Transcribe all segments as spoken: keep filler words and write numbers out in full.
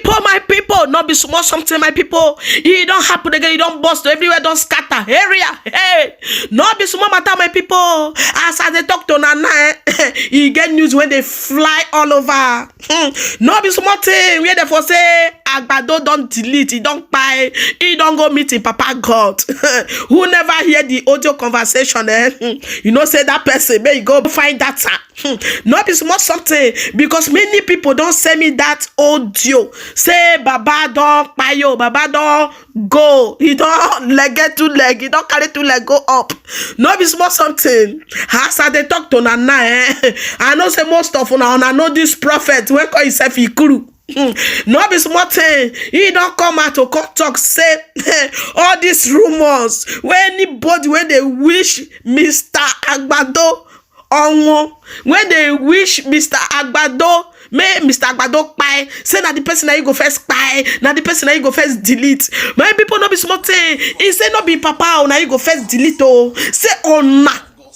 But my people, no be small something, my people. E don happen again, e don burst to everywhere, don scatter area. Hey, no be small matter, my people. As I dey talk to una now, eh, e get news wey dey fly all over. Hmm. No be small thing wey dem for say Agbado don delete, e don kpai, e don go meet im papa God. Who never hear the audio conversation, eh? Hmm. You know say that person, make you go find that. Hmm. No be small something, because many people don send me that audio. Say Baba don kpai o, Baba don go. He don lege two leg, he don carry two leg go up. No be small something. As I dey talk to una now, eh, I know say most of una, una know this prophet wey call himself Ikuru. Hmm. No be small thing. He don come out to come talk say all these rumors wey anybody wey dey wish Mister Agbado Onwo, wey dey wish Mister Agbado, make Mister Agbado kpai, say na the person na you go first kpai, na the person na you go first delete. My people, no be small thing. He say no be papa o, na you go first delete o. Say una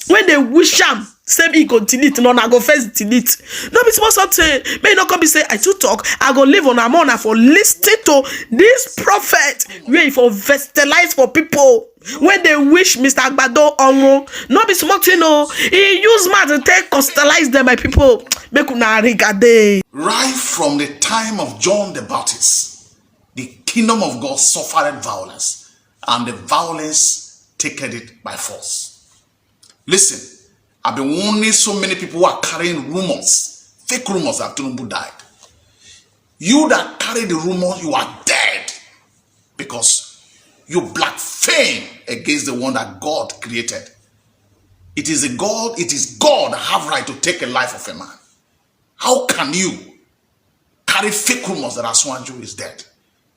wey dey wish am, say he go delete, no, na go first delete. No be small something. Make you no come be say I too talk, I go leave una, more una for listen to this prophet wey for vestalize for people wey dey wish Mister Agbado Onwo. No be small thing o. He use mouth to take costalize them, my people. Make una rigade. Right from the time of John the Baptist, the kingdom of God suffered violence, and the violence taketh it by force. Listen, I've been warning so many people who are carrying rumors, fake rumors that Tinubu died. You that carry the rumor, you are dead, because you blaspheme against the one that God created. It is a God, it is God that have right to take a life of a man. How can you carry fake rumors that Asiwaju is dead?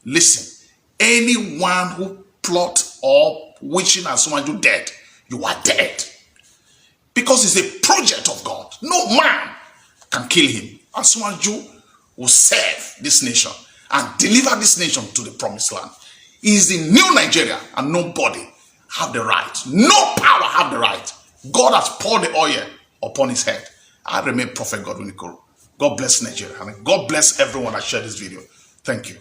Listen, anyone who plot or wishing Asiwaju dead, you are dead. Because it's a project of God. No man can kill him. Asiwaju will serve this nation and deliver this nation to the promised land. He is the new Nigeria, and nobody have the right, no power have the right. God has poured the oil upon his head. I remain Prophet Godwin Ikoro. God bless Nigeria. I mean, God bless everyone that shared this video. Thank you.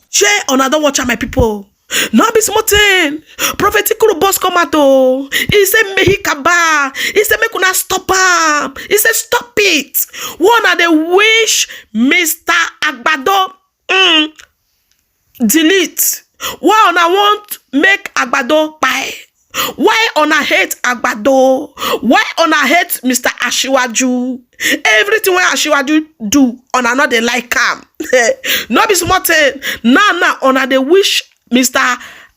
Shey una don watch am, my people? No be small thing. Prophet Ikuru boss come out o. He say make he kaba. He say make una stop am. He say stop it. Why una dey wish Mister Agbado, mm, delete? Why una want make Agbado kpai? Why una hate Agbado? Why una hate Mister Asiwaju? Everything wey Asiwaju do, una no dey like am. No be small thing. Now, now, una dey wish Mister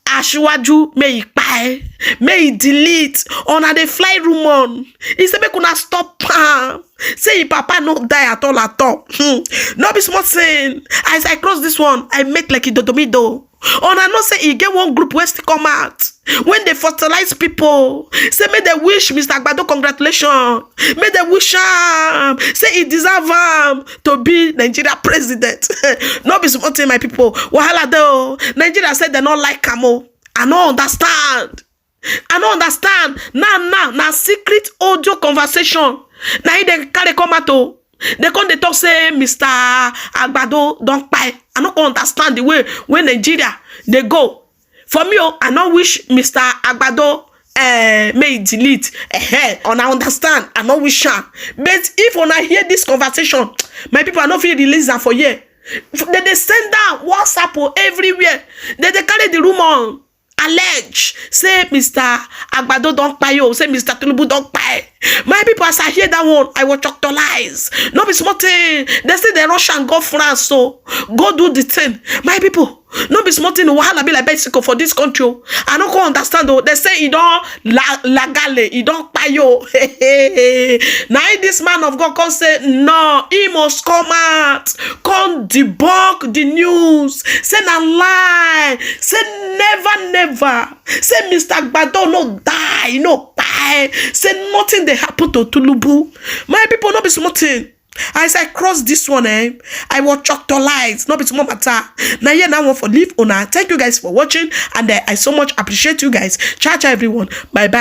Asiwaju make he kpai, make he delete. Una dey fly rumor. He say make una stop am. Say him papa no die at all, at all. Hmm. No be small thing. As I cross this one, I make like Idodomido. Una know say e get one group wey still come out, when they fertilize people, say make they wish Mister Agbado congratulations, make they wish am, say he deserve am to be Nigeria president. No be small thing, my people. Wahala dey o. Nigeria say they no like am o. I no understand. I no understand. Now, now, na secret audio conversation. Na him they carry come out o. They come dey talk say Mister Agbado don kpai. I no come understand the way wey Nigeria dey go. For me o, I no wish Mister Agbado, eh, make he delete. Eh, una understand? I no wish am. But if una hear this conversation, my people, I no fit release am for here. They dey send down WhatsApp o, everywhere. They dey carry the rumor, allege say Mister Agbado don kpai o, say Mister Tinubu don kpai. My people, as I hear that one, I was choctolize. No be small thing. They say they rush am go France, so go do the thing. My people, no be small thing. Wahala be like bicycle for this country o. I no come understand o. They say he don la-, lagale, he don kpai o. Na him this man of God come say no, he must come out, come debunk the news. Say na lie. Say never, never. Say Mister Agbado no die, no kpai. Say nothing dey happen to Tinubu. My people, no be small thing. As I cross this one, eh, I was choctolize. No be small matter. Na here na one for leave una. Thank you guys for watching, and, eh, I so much appreciate you guys. Ciao, ciao, everyone. Bye bye.